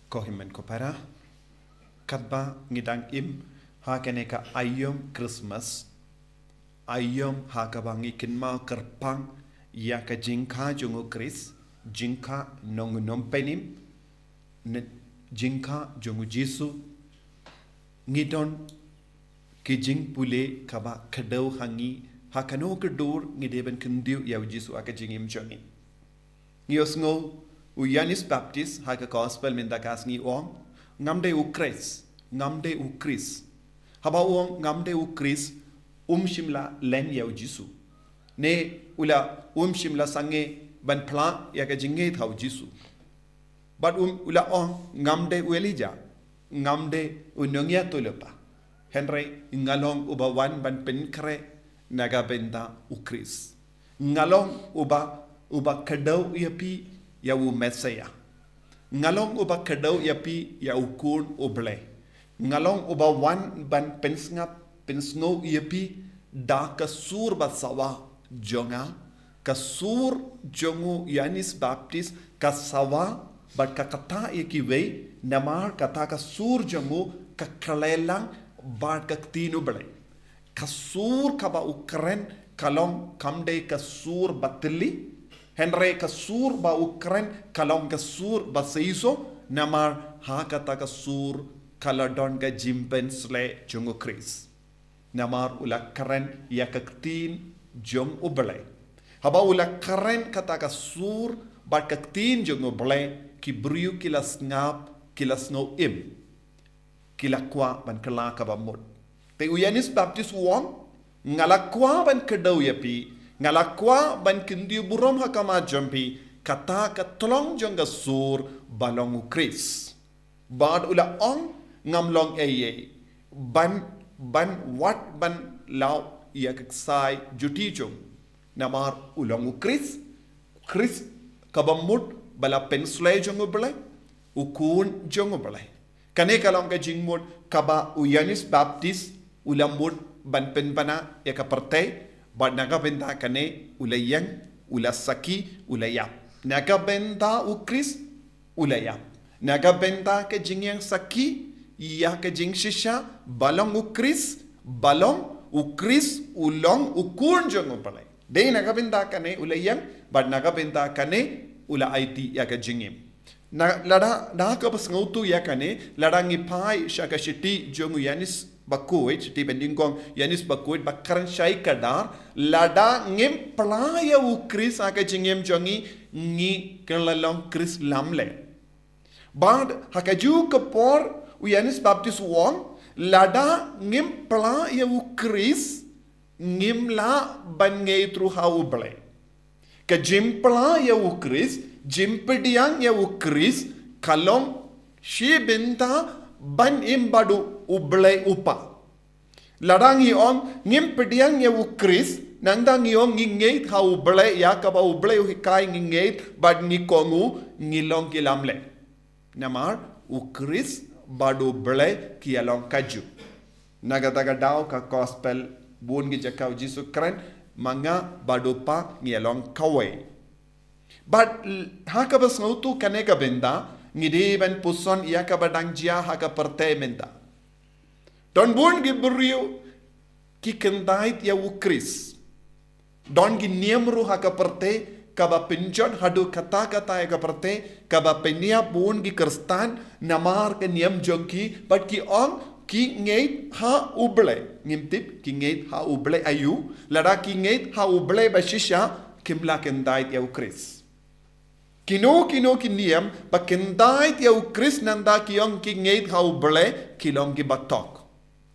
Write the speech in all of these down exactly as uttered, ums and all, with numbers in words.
Ko hynmen ko para, katba ngi dang im ha kane ka aïom Christmas, aïom ha kaba ngi kynmaw kyrpang ïa ka jingkha jong u Khrist, jingkha nongïalam pynim, ne jingkha jong u Jisu, ngi don ki jingpule kaba kdew ha ngi, ha kano ka dur ngi dei ban kyntiew ïa u Jisu ha ka jingim jong ngi. Ngi ïohsngew u Ïoannis Baptist ha ka gospel mynta ka sngi u ong, ngam dei u Khrist, ngam dei u Khrist. Haba u ong ngam dei u Khrist, um shym la len ïa u Jisu. Ne u la um shym la sangeh ban phla ïa ka jingngeit ha u Jisu. Bad um u la ong ngam dei u Elijah, ngam dei u nongïathuhlypa. Hynrei nga long uba wan ban pynkhreh na ka bynta u Khrist. Nga long uba, uba kdew ïa phi ïa u Messiah. Nga long uba kdew ïa phi ïa u Khun u Blei. Nga long uba wan ban pynsngap, pynsngew ïa phi da ka sur ba sawa jong nga, ka sur jong u Ïoannis Baptist ka sawa bad ka kata ïa kiwei, namar kata ka sur jong u ka khleh lang bad ka ktien u Blei. Ka sur kaba u kren ka long kam dei ka sur ba tylli, hynrei ka sur ba u kren ka long ka sur ba seisoh, namar ha kata ka sur ka la don ka jingpynsleh jong u Khrist. Namar u la kren ïa ka ktien jong u Blei. Haba u la kren kata ka sur bad ka ktien jong u Blei, ki briew ki la sngap, ki la sngew im. Ki la kwah ban kylla kaba mut. Te u Ïoannis Baptist u ong, nga la kwah ban kdew ïa phi, nga la kwah ban kyntiew burom ha khmat jong phi, kata ka tlong jong ka sur ba long u Khrist. Bad u la ong ngam long ei ei ban, ban wad ban law ïa ka ksai juti jong. Namar u long u Khrist, Khrist kaba mut ba la pynsleh jong u Blei, u Khun jong u Blei. Kane ka long ka jingmut kaba u Ïoannis Baptist u la mut ban pynbna ïa ka pyrthei, bad na ka bynta kane u la ïeng, u la sakhi, u la ïap. Na ka bynta u Khrist u la ïap. Na ka bynta ka jingïeng sakhi ïa ka jingshisha ba long u Khrist, ba long u Khrist u long u Khun jong u Blei. Dei na ka bynta kane u la ïeng, bad na ka bynta kane u la aiti ïa ka jingim. Na lada, da kaba sngewthuh ïa kane, lada ngi phai sha ka shithi jong u Ïoannis Bakhuid, shithi banyngkong Ïoannis Bakhuid ba kren shai kdar, lada ngim phla ïa u Khrist ha ka jingim jong ngi, ngi kylla long Khrist lamler. Bad ha kajuh ka por u Ïoannis Baptist u ong, lada ngim phla ïa u Khrist, ngim lah ban ngeit ruh ha u Blei. Ka jingphla ïa u Khrist, jingpdiang ïa u Khrist, ka long shi bynta ban im bad u Blei u Kpa. Lada ngi ong ngim pdiang ïa u Khrist, nangta ngi ong ngi ngeit ha u Blei, ïa kaba u Blei u hikai ngi ngeit, bad ngi kohnguh, ngi long ki lamler. Namar u Khrist bad u Blei ki ïa long kajuh. Na kata ka daw ka gospel bun ki jaka u Jisu u kren, ma nga bad u Kpa ngi ïa long kawei. Bad ha kaba sngewthuh kane ka bynta, ngi dei ban puson ïa kaba dang jia ha ka pyrthei mynta. Don bun ki briew ki khyndai ïa u Khrist. Don ki niam ruh ha ka pyrthei kaba pynjot haduh katta katta ïa ka pyrthei, kaba pynïap bun ki Khristan namar ka niam jong ki, bad ki ong ki ngeit ha u Blei. Ngim tip ki ngeit ha u Blei aïu, lada ki ngeit ha u Blei ba shisha, kim lah khyndai ïa u Khrist. Kino kino ki niam ba khyndai ïa u Khrist nangta ki ong ki ngeit ha u Blei, ki long kiba thok.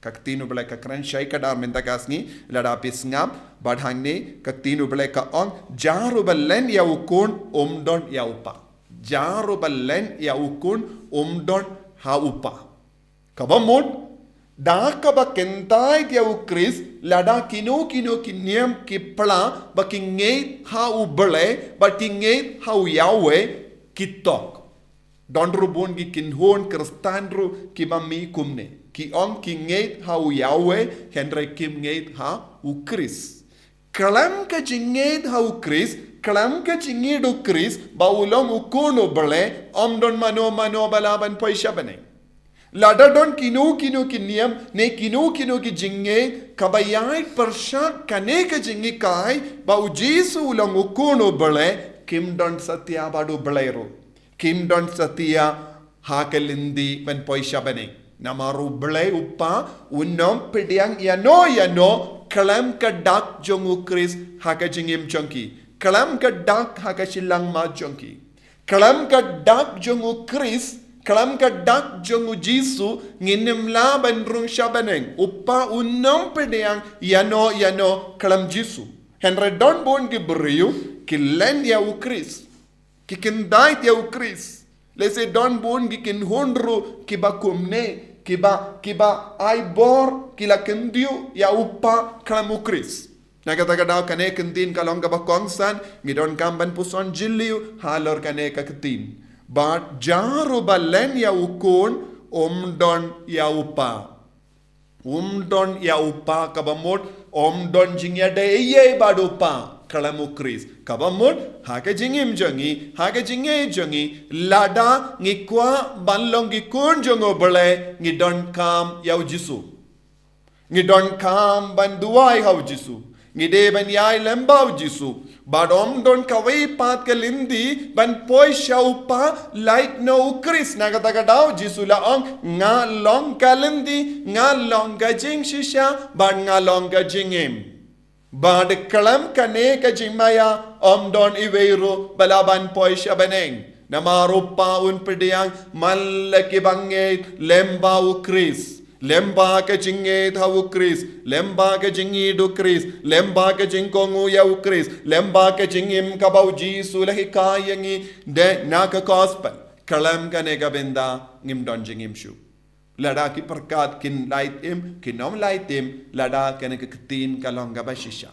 Ka ktien u Blei ka kren shai kdar mynta ka sngi, lada phi sngap bad hangne, ka ktien u Blei ka ong, jar uba len ïa u Khun um don ïa u Kpa. Jar uba len ïa u Khun um don ha u Kpa. Kaba mut, da kaba khyndai ïa u Khrist, lada kino kino ki niam ki phla ba ki ngeit ha u Blei, ba ki ngeit ha u Yahweh, ki thok. Don ruh bun ki kynhun Khristan ruh kiba mih kumne. Ki ong ki ngeit ha u Yahweh, hynrei kim ngeit ha u Khrist. Khlem ka jingngeit ha u Khrist, Khlem ka jingïeit u Khrist ba u long u khun u Blei, ym don mano mano ba lah ban poi sha bneng. Lada don kino kino ki niam ne kino kino ki jingngeit kaba ïai pyrshah kane ka jinghikai ba u Jisu u long u khun u Blei, kim don satia bad u Blei ruh. Kim don satia ha ka lynti ban poi sha bneng. Namar u Blei u Kpa un ym pdiang ïano ïano khlem ka dak jong u Khrist ha ka jingim jong ki, khlem ka dak ha ka shilliang mat jong ki. Khlem ka dak jong u Khrist, khlem ka dak jong u Jisu, ngin ym lah ban rung sha bneng. U Kpa un ym pdiang ïano ïano khlem Jisu. Hynrei don bun ki briew ki len ïa u Khrist, ki kyntait ïa u Khrist. Lehse don bun ki kynhun ruh kiba kumne, kiba, kiba ai bor, ki la kyntiew ïa u Kpa khlem u Khrist. Na kata ka daw kane ka ktien ka long kaba kongsan, ngi donkam ban puson jylliew halor kane ka ktien. Bad jar uba len ïa u Khun, um don ïa u Kpa. Um don ïa u Kpa, kaba mut um don jingïadei ei ei bad u Kpa khlem u Khrist. Kaba mut ha ka jingim jong ngi, ha ka jingngeit jong ngi, lada ngi kwah ban long ki khun jong u Blei, ngi donkam ïa u Jisu. Ngi donkam ban duwai ha u Jisu. Ngi dei ban ïai lem bad u Jisu. Bad um don kawei pat ka lynti ban poi sha u Kpa, lait noh u Khrist. Na kata ka daw Jisu la ong, nga long ka lynti, nga long ka jingshisha, bad nga long ka jingim. Bad khlem kane ka jingmaïa, um don iwei ruh ba lah ban poi sha bneng. Namar u Kpa un pdiang man la ki bangeit lem bad u Khrist. Lem bad ka jingngeit ha u Khrist, lem bad ka jingïeit u Khrist, lem bad ka jingkohnguh ïa u Khrist, lem bad ka jingim kaba u Jisu la hikai ïa ngi dei na ka gospel. Khlem kane ka bynta ngim don jingim shuh. Lada ki pyrkhat kin lait im, kin ym lait im, lada kane ka ktien ka long kaba shisha.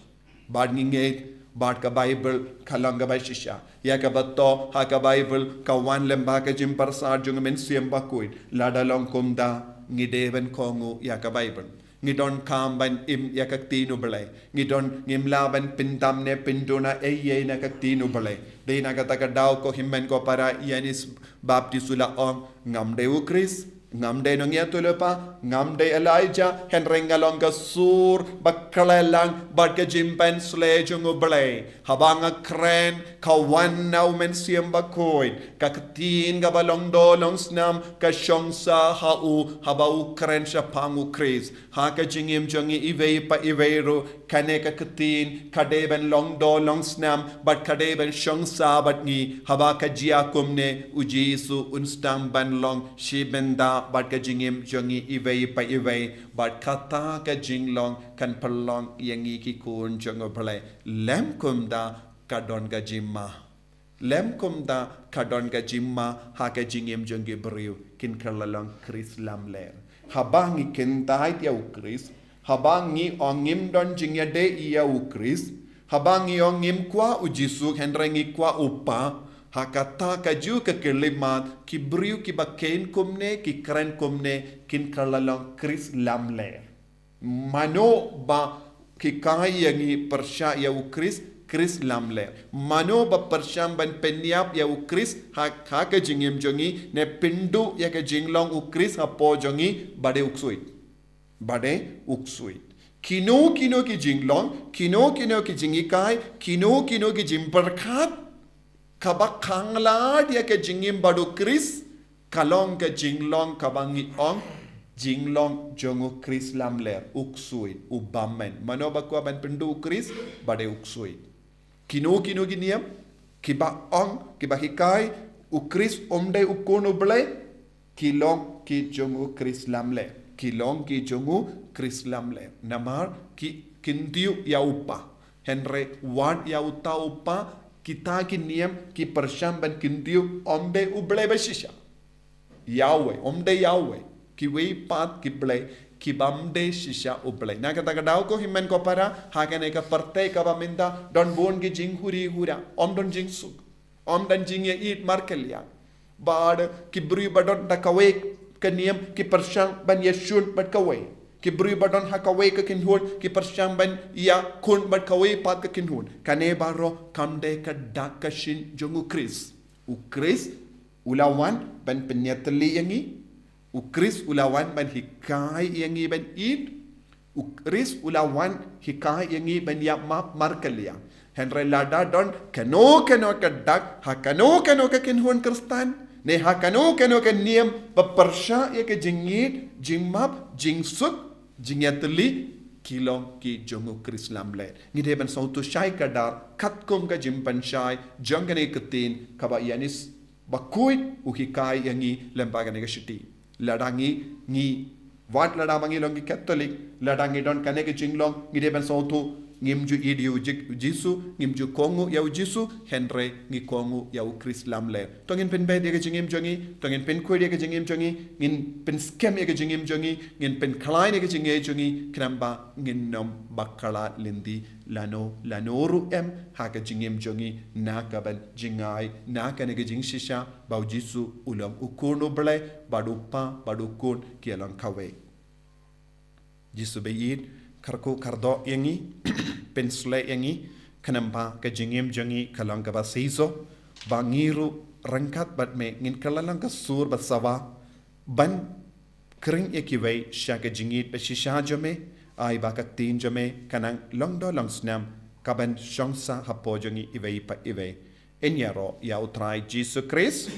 Bad ngi ngeit, bad ka Baibl ka long kaba shisha. Ïa kaba toh ha ka Baibl ka wan lem bad ka jingpyrsad jong u Mynsiem Bakhuid. Lada long kumta, ngi dei ban kohnguh ïa ka Baibl. Ngi donkam ban im ïa ka ktien u Blei. Ngi don, ngim lah ban pyntam ne pynduna ei ei na ka ktien u Blei. Dei na kata ka daw ko hynmen ko para Ïanis Baptist u la ong, ngam dei u Khrist, ngam dei nongïathuhlypa, ngam dei Elijah, hynrei nga long ka sur ba khlaiñ lang bad ka jingpynshlei jong u Blei. Haba nga kren, ka wan na u Mynsiem Bakhuid, ka ktien kaba long doh long snam, ka shong sah ha u, haba u kren shaphang u Khrist. Ha ka jingim jong ngi iwei pa iwei ruh, kane ka ktien ka dei ban long doh long snam, bad ka dei ban shong sah bad ngi. Haba ka jia kumne, u Jisu un sdang ban long shi bynta bad ka jingim jong ngi iwei pa iwei. Bad kata ka jinglong kan pynlong ïa ngi ki khun jong u Blei. Lym kumta ka don ka jingma. Lym kumta ka don ka jingma ha ka jingim jong ki briew, kin kylla long Khrist lamler. Haba ngi kyntait ïa u Khrist, haba ngi ong ngim don jingïadei ïa u Khrist, haba ngi ong ngim kwah u Jisu hynrei ngi kwah u Kpa, ha kata kajuh ka khyllipmat, ki briew kiba kheiñ kumne, ki kren kumne, kin kylla long Khrist lamler. Mano ba hikai ïa ngi pyrshah ïa u Khrist, Khrist lamler. Mano ba pyrshang ban pynïap ïa u Khrist ha, ha ka jingim jong ngi, ne pynduh ïa ka jinglong u Khrist hapoh jong ngi, ba dei u ksuid. Ba dei u ksuid. Kino kino ki jinglong, kino kino ki jinghikai, kino kino ki jingpyrkhat kaba khanglad ïa ka jingim bad u Khrist, ka long ka jinglong kaba ngi ong jinglong jong u Khrist lamler, u ksuid, u bymman. Mano ba kwah ban pynduh u Khrist, ba dei u ksuid. Kino kino ki niam kiba ong, kiba hikai, u Khrist um dei u Khun u Blei, ki long ki jong u Khrist lamler. Ki long ki jong u Khrist lamler. Namar ki kyntiew ïa u Kpa. Hynrei wat ïa uta u Kpa, kita ki niam ki pyrshang ban kyntiew ym dei u Blei ba shisha. Yahweh, ym dei Yahweh. Kiwei pat ki blei kibym dei shisha u Blei. Na kata ka daw ko hynmen ko para, ha kane ka pyrthei kaba mynta, don bun ki jinghuri hura, ym don jingsuk, ym don jingïaieit markylliang. Bad ki briew ba don da kawei ka niam ki pyrshang ban ïashun bad kawei. Ki briew ba don ha kawei ka kynhun ki pyrshang ban ïakhun bad kawei pat ka kynhun. Kane baroh kam dei ka dak ka shin jong U Khrist. U Khrist u la wan ban pynïatylli ïa ngi. U Khrist u la wan ban hikai ïa ngi ban ïeit. U Khrist u la wan hikai ïa ngi ban ïa map markylliang. Hynrei lada don kano kano ka dak ha kano kano ka kynhun Khristan, ne ha kano kano ka niam ba pyrshah ïa ka jingïeit, jingmap, jingsuk, jingïatylli, ki long ki jong U Khrist lamler. Ngi dei ban sngewthuh shai kdar katkum ka jingpynshai jong kane ka ktien kaba ïanis bakhuid u hikai ïa ngi lem bad kane ka shithi. Lada ngi, ngi wat lada ba ngi long ki Katholik, lada ngi don kane ka jinglong, ngi dei ban sngewthuh, ngim ju ïeit ïa U Ji-, Jisu, ngim ju kohnguh ïa U Jisu, hynrei ngi kohnguh ïa U Khrist lamler. To ngin pynbeit ïa ka jingim jong ngi, to ngin pynkhuid ïa ka jingim jong ngi, ngin pynskhem ïa ka jingim jong ngi, ngin pynkhlaiñ ïa ka jingngeit jong ngi, khnang ba ngin ym bakla lynti lano lano ruh em ha ka jingim jong ngi na ka ban jngai na kane ka jingshisha ba U Jisu u long U Khun U Blei, bad U Kpa bad U Khun ki long kawei. Jisu ba ïeit, kyrkhu kyrdoh ïa ngi, pynshlei ïa ngi, khnang ba ka jingim jong ngi ka long kaba shisha, ba ngi ruh ryngkat bad me ngin kylla long ka sur ba sawa ban khring ïa kiwei sha ka jingïeit ba shisha jong me, ai ba ka ktien jong me kan nang long doh long snam, ka ban shong sah hapoh jong ngi iwei pa iwei. Yn ïaroh ïa U Trai Jisu Khrist.